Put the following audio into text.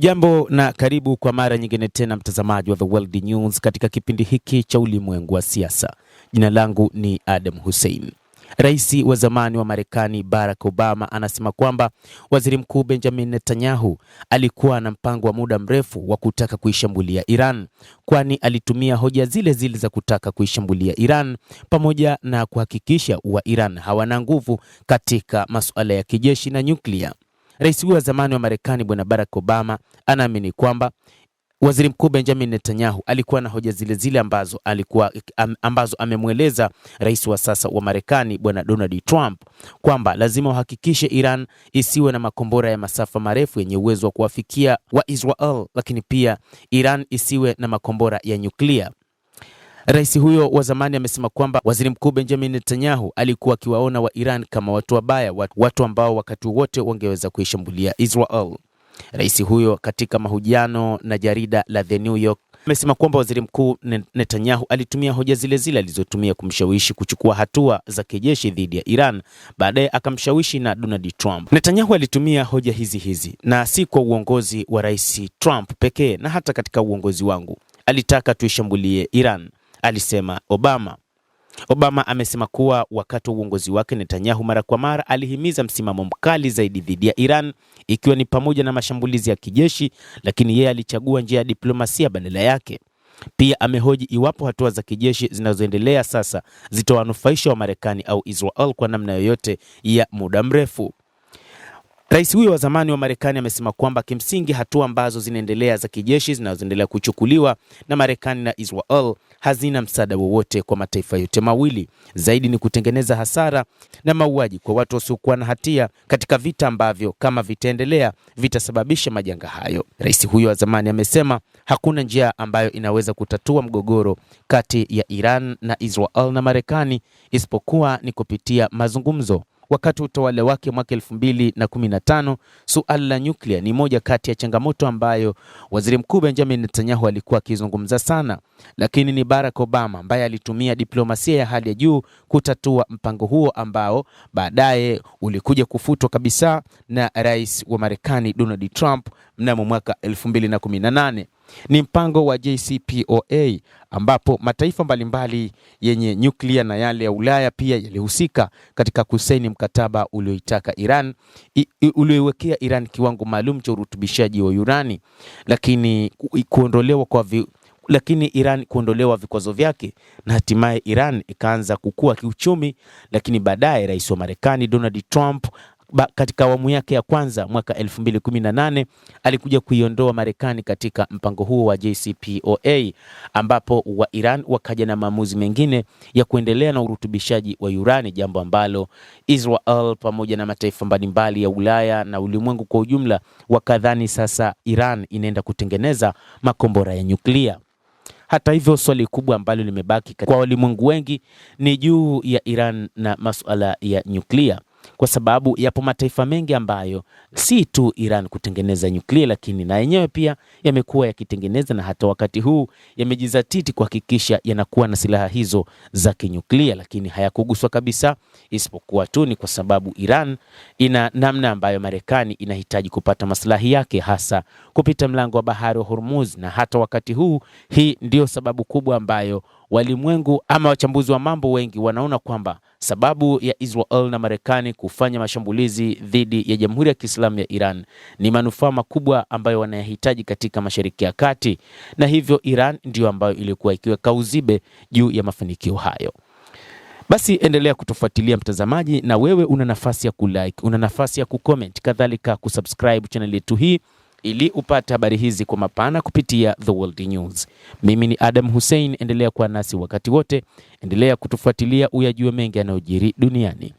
Hujambo na karibu kwa mara nyingine tena mtazamaji wa The World News katika kipindi hiki cha ulimwengu wa siasa. Jina langu ni Adam Hussein. Rais wa zamani wa Marekani Barack Obama anasema kwamba Waziri Mkuu Benjamin Netanyahu alikuwa na mpango wa muda mrefu wa kutaka kuishambulia Iran, kwani alitumia hoja zile zile za kutaka kuishambulia Iran pamoja na kuhakikisha wa Iran hawana nguvu katika masuala ya kijeshi na nyuklia. Rais huyo wa zamani wa Marekani Bwana Barack Obama anaamini kwamba Waziri Mkuu Benjamin Netanyahu alikuwa na hoja zile zile ambazo amemweleza rais wa sasa wa Marekani Bwana Donald Trump kwamba lazima wahakikishe Iran isiwe na makombora ya masafa marefu yenye uwezo wa kuwafikia wa Israel, lakini pia Iran isiwe na makombora ya nyuklia. Rais huyo wa zamani amesema kwamba Waziri Mkuu Benjamin Netanyahu alikuwa akiwaona wa Iran kama watu wabaya, watu ambao wakati wote wangeweza kuishambulia Israel. Rais huyo katika mahojiano na jarida la The New York amesema kwamba Waziri Mkuu Netanyahu alitumia hoja zile zile alizotumia kumshawishi kuchukua hatua za kijeshi dhidi ya Iran, baadaye akamshawishi na Donald Trump. Netanyahu alitumia hoja hizi hizi na si kwa uongozi wa Rais Trump pekee, na hata katika uongozi wangu alitaka tuishambulie Iran, alisema Obama. Obama amesema kuwa wakati wa uongozi wake Netanyahu mara kwa mara alihimiza msimamo mkali zaidi dhidi ya Iran, ikiwa ni pamoja na mashambulizi ya kijeshi, lakini yeye alichagua njia ya diplomasia badala yake. Pia amehoji iwapo hatua za kijeshi zinazoendelea sasa zitawanufaisha wa Marekani au Israel kwa namna yoyote ya muda mrefu. Rais huyo wa zamani wa Marekani amesema kwamba kimsingi hatua ambazo zinaendelea za kijeshi zinazoendelea kuchukuliwa na Marekani na Israel hazina msaada wowote kwa mataifa yote mawili, zaidi ni kutengeneza hasara na mauaji kwa watu wasiokuwa na hatia katika vita ambavyo kama vitaendelea vitasababisha majanga hayo. Rais huyo wa zamani amesema hakuna njia ambayo inaweza kutatua mgogoro kati ya Iran na Israel na Marekani isipokuwa ni kupitia mazungumzo. Wakati utawala wake mwaka 2015, suala la nyuklia ni moja kati ya changamoto ambayo Waziri Mkuu Benjamin Netanyahu alikuwa akizungumza sana, lakini ni Barack Obama ambaye alitumia diplomasia ya hali ya juu kutatua mpango huo ambao baadaye ulikuja kufutwa kabisa na Rais wa Marekani Donald Trump mnamo mwaka 2018. Ni mpango wa JCPOA ambapo mataifa mbalimbali yenye nyuklia na yale ya Ulaya pia yalihusika katika kusaini mkataba ulioitaka Iran ulioiwekea Iran kiwango maalum cha urutubishaji wa urani, lakini kuondolewa kwa lakini Iran kuondolewa vikwazo vyake na hatimaye Iran ikaanza kukua kiuchumi. Lakini baadaye Rais wa Marekani Donald Trump katika awamu yake ya kwanza mwaka 2018 alikuja kuiondoa Marekani katika mpango huo wa JCPOA, ambapo wa Iran wakaja na maamuzi mengine ya kuendelea na urutubishaji wa urani, jambo ambalo Israel pamoja na mataifa mbalimbali ya Ulaya na ulimwengu kwa ujumla wakadhani sasa Iran inaenda kutengeneza makombora ya nyuklia. Hata hivyo, swali kubwa ambalo limebaki kwa walimwengu wengi ni juu ya Iran na masuala ya nyuklia, kwa sababu yapo mataifa mengi ambayo si tu Iran kutengeneza nyuklia, lakini na yenyewe pia yamekuwa yakitengeneza na hata wakati huu yamejizatiti kuhakikisha yanakuwa na silaha hizo za kinyuklia, lakini hayakuguswa kabisa, isipokuwa tu ni kwa sababu Iran ina namna ambayo Marekani inahitaji kupata maslahi yake, hasa kupita mlango wa bahari wa Hormuz. Na hata wakati huu, hii ndiyo sababu kubwa ambayo walimwengu ama wachambuzi wa mambo wengi wanaona kwamba sababu ya Israel na Marekani kufanya mashambulizi dhidi ya Jamhuri ya Kiislamu ya Iran ni manufaa makubwa ambayo wanayahitaji katika Mashariki ya Kati, na hivyo Iran ndiyo ambayo ilikuwa ikiweka uzibe juu ya mafanikio hayo. Basi endelea kutufuatilia mtazamaji, na wewe una nafasi ya kulike, una nafasi ya kucomment, kadhalika kusubscribe channel yetu hii ili upate habari hizi kwa mapana kupitia The World News. Mimi ni Adam Hussein, endelea kuwa nasi wakati wote, endelea kutufuatilia uyajue mengi yanayojiri duniani.